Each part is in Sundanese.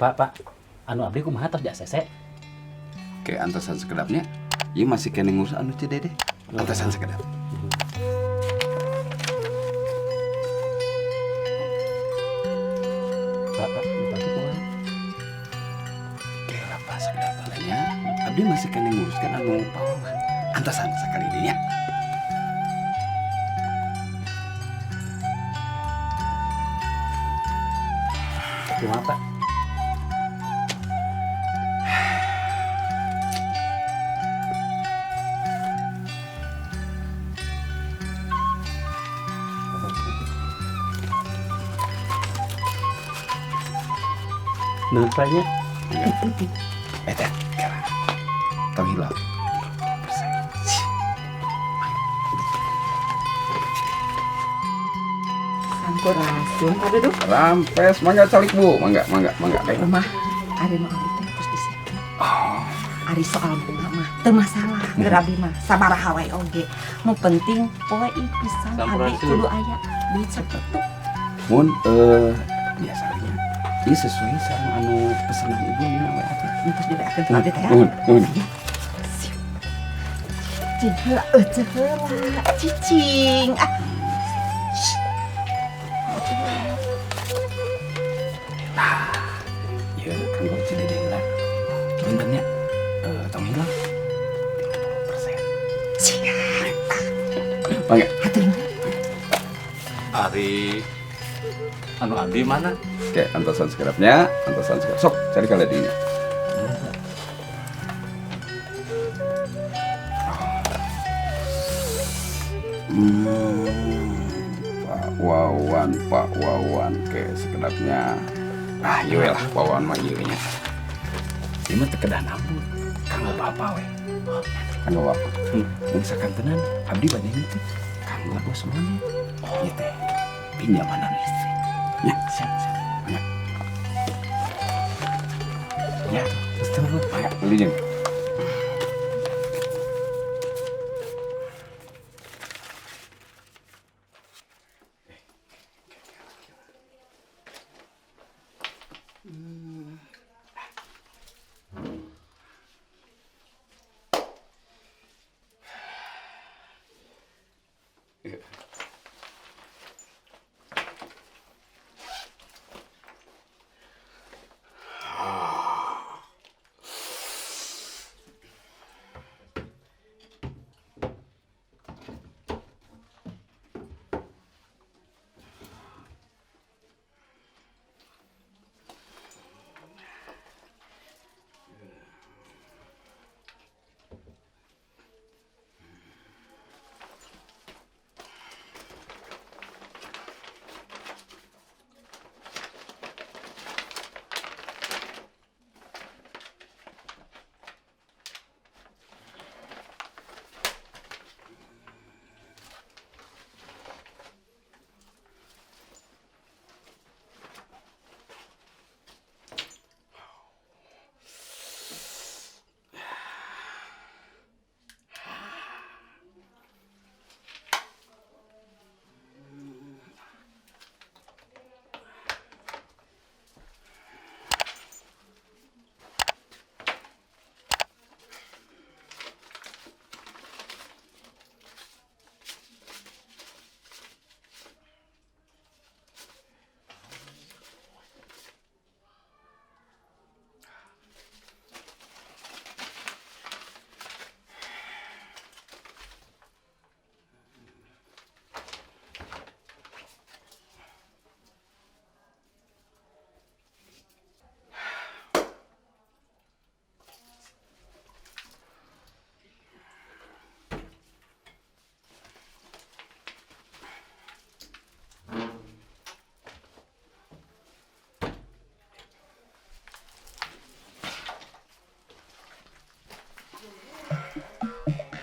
Pak, Pak, anu abdi kumaha tos di ACC? Ke antosan sakedap nya. Ieu masih keneh ngurus anu Ceu Dedeh. Antosan sakedap. Pak, Pak, bupati kumaha? Ke apa sakedap nya? Abdi masih keneh nguruskan anu Pak Wawan. Antosan sakali deui nya. Kumaha, Pak? Nuhun, Pak, nya. Eta, kira. Tong hilap. Sampurasun, aduh duh. Rampes, mangga calik Bu, mangga, mangga, mangga. Ayo. Rumah, ari nu abdi teh terus disiapkeun. Oh. Ari soal bunga mah teu masalah, keur abdi mah sabaraha wae oge. Nu penting poe ieu pisan abdi Sampurasun. Kudu aya duit sakitu. Mun biasanya ieu sesuai sama anu pesanan ibu dina WA teh. Terus dibeakeun ku abdi teh ya. Nuhun, nuhun. Sip. Cing heula, cing heula, cicing. Ah. Nah, ieu kanggo Ceu Dedeh heula. Punten nya, tong hilap. 30%. Siap. Mangga. Hatur nuhun. Ari anu abdi mana? Oke, antosan sakedapnya, antosan sakedap. Sok, cari kali dinya. Pak Wawan, Pak Wawan, ke sakedapnya. Ah, iya lah, Pak Wawan mah ieu nya. Ieu mah teu kedah nambut. Kanggo bapak we. Kanggo bapak. Mun sakantenan abdi bade teh kanggo bos monyet. Ieu teh pinjamanan listrik. Ya, Siap, siap. Mangga. Ya, terus turun. Mangga, beli jeung.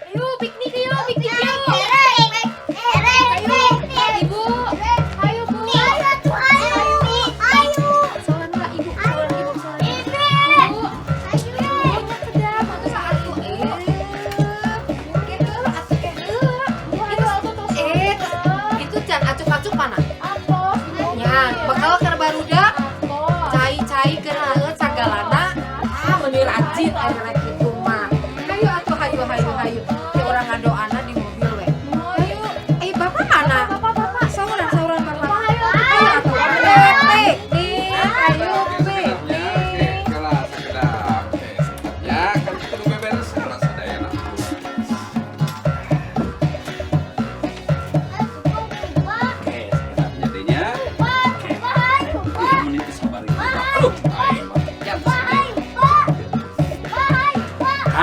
Ayo piknik yuk, piknik yuk. Ayo, Ibu. Ayo, Bu. Salam lah, Ibu. Salam, Ibu. Salam. Bu. Ayo, kedap. Atuh saatu. Gitu, atuh ke Itu can acuk-acuk mana? Ya, bakal keur barudak. Cai-cai keur heueuh.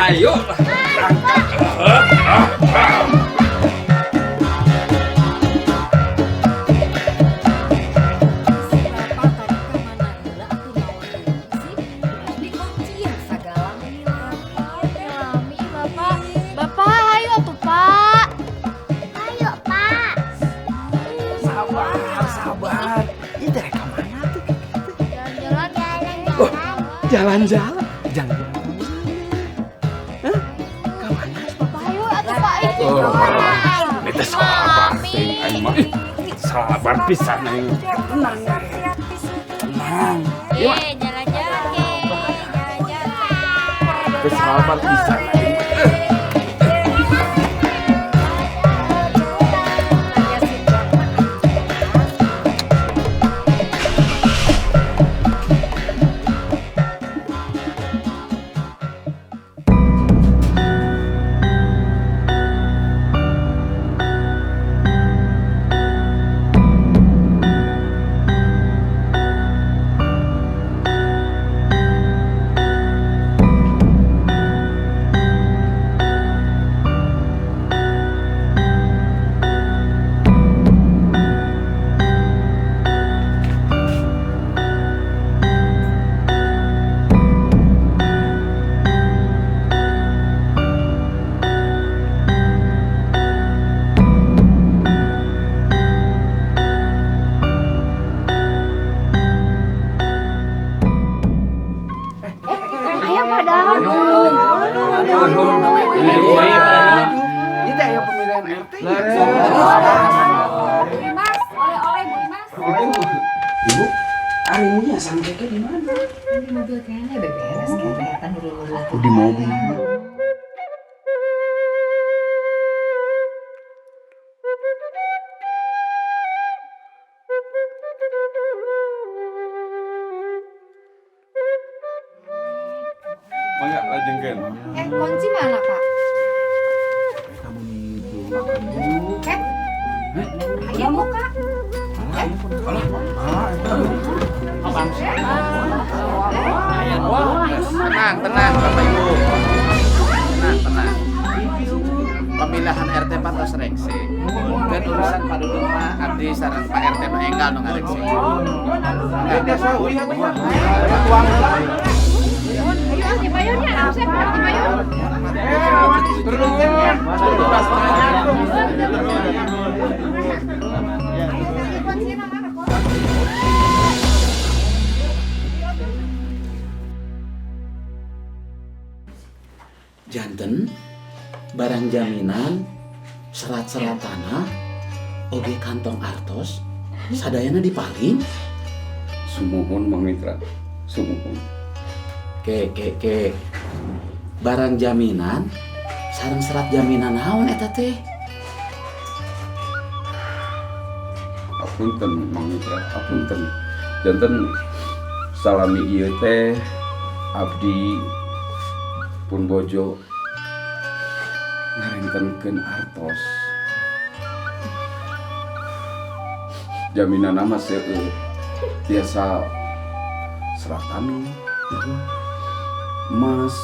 Ayo. Si bapak tadi ka mana heula atuh naon deui sih? Terus dikuncian sagala meni lami teh. Lami bapak. Bapak ayo atuh Pak. Ayo, Pak. Sabar, sabar. Ini dari kemana tuh? Jalan-jalan. Jalan-jalan. Jalan-jalan. Jalan-jalan. Hah? Kemana? Bapak ayo atuh Pak. Ih, Oh, ini teh sabar teuing aing mah. Ih, sabar pisan aing. Tenang. Tenang. Eh, jalan-jalan ke. Jalan-jalan. Teh sabar pisan aing. Ya si bapak. Ayo padahal. Ini teh aya pemilihan RT. Bu Imas, oleh-oleh Bu Imas. Ibu, ari ini sangkeke di mana? Di mobil kayaknya beberes kayaknya nurul. Oh, di mobil. Mangga lajengkeun. Eh, kunci mana, Pak? Kamu nih belum makan dulu. Eh, ayo buka. Tenang, tenang Bapak Ibu. Tenang, tenang. Pemilihan RT patos rengse. Dan urusan Pak Dudung mah abdi sareng Pak RT nu enggal nu ngarengse. Ayo ah, dipayun ya, Asep, dipayun. Ayo, kuncinya mana? Janten barang jaminan serat-serat tanah oge kantong artos sadayana dipaling. Sumuhun Mang Mitra, sumuhun. Ke ke ke barang jaminan sareng serat jaminan naon eta teh? Apunten Mang Mitra, apunten. Janten salami ieu teh abdi pun bojo ngarentenkeun artos. Jaminan mah seueur tiasa serat tanah, emas,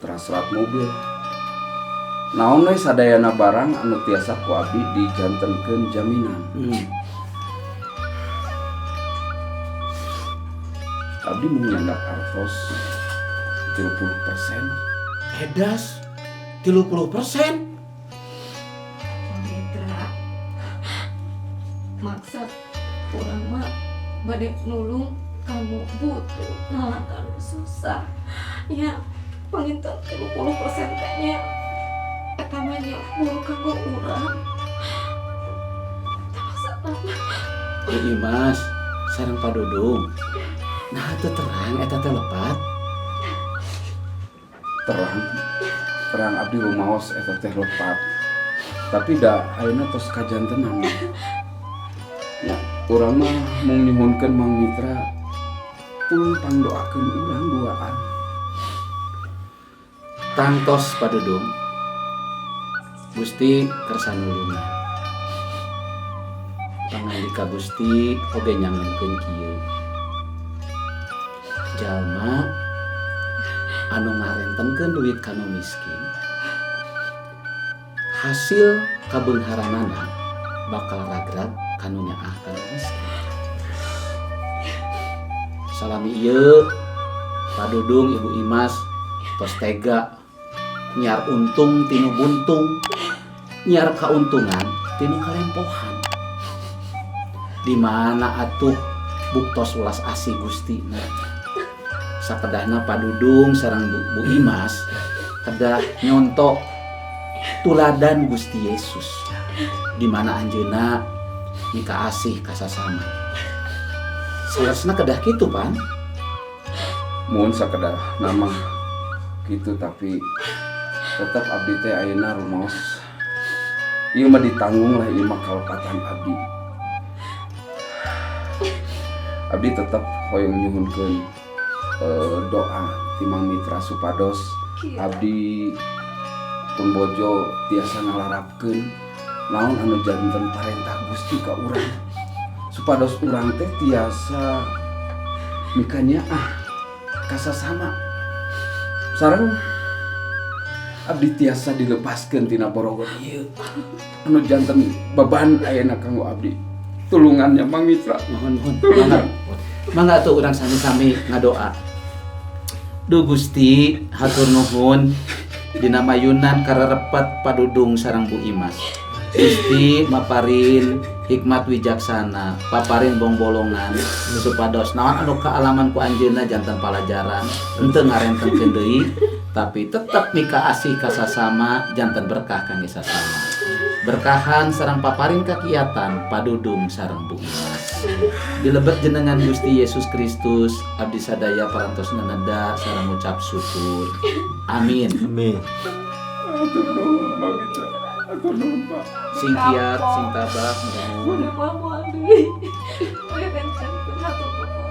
teras serat mobil. Naon we sadayana barang anu tiasa ku abdi dijantenkeun jaminan. Abdi mau nyandak artos 30%. Edas 30%. Mitra, maksud urang mah bade nulung kamu butuh nalakan susah ya panginten 30% teh nya eta mah nya buru kanggo urang. Teh maksudna mah. Bu Imas sareng Pak Dudung, nah teu terang eta teh lepat? Terang, terang abdi rumaos eta teh lepat, tapi da ayeuna tos kajantenan ya. Urang mah mung nyuhunkeun Mang Mitra tulung pangdoakeun urang duaan. Tangtos Pak Dudung, Gusti kersa nulungan. Pangandika Gusti oge nyangemkeun kieu jalma Anu ngarentenkeun duit kanu miskin, hasil kabeungharanana bakal ragrag kanu nyaah kanu miskin. Salami ieu Pak Dudung, Ibu Imas tos tega nyiar untung tinu buntung, nyiar kauntungan tinu kalempohan. Di mana atuh buktos welas asih Gusti? Nah, sakedahna Pak Dudung sareng Bu Imas kedah nyonto tuladan Gusti Yesus, di mana anjeunna mika asih ka sasama. Saleresna kedah kitu pan. Mun sakedahna mah gitu, tapi tetap abdi teh ayeuna rumaos ieu mah ditanggung lah, ieu mah kalepatan abdi. Abdi tetap hoyong nyuhunkeun doa ti Mang Mitra supados abdi pun bojo tiasa ngalarapkeun naon anu janten parentah Gusti ka urang, supados urang teh tiasa mikanyaah kasasama sareng abdi tiasa dilepaskeun tina borogot ieu anu janten beban ayeuna kanggo abdi. Tulungannya, Mang Mitra. Mohon, mohon. Tulungan. Mangga, mangga tuh urang sami-sami ngadoa. Duh Gusti, hatur nuhun dina mayunan kararepet Pak Dudung sareng Bu Imas. Gusti maparin hikmat wijaksana, paparin bongbolongan supados naon anu kaalaman ku anjeunna janten palajaran, henteu ngarentenkeun deui, tapi tetep mika asih ka sasama, janten berkah kangge sasama. Berkahan sareng paparin kakiatan Pak Dudung sareng Bu Imas. Dilebet jenengan Gusti Yesus Kristus, abdi sadaya parantos naneda sareng ngucap syukur. Amin. Amin. Hatur nuhun, Mang Mitra. Hatur nuhun, Pak. Sing kiat, sing tabah, nuhun. Udah mau deui. Udah kencang hatur nuhun.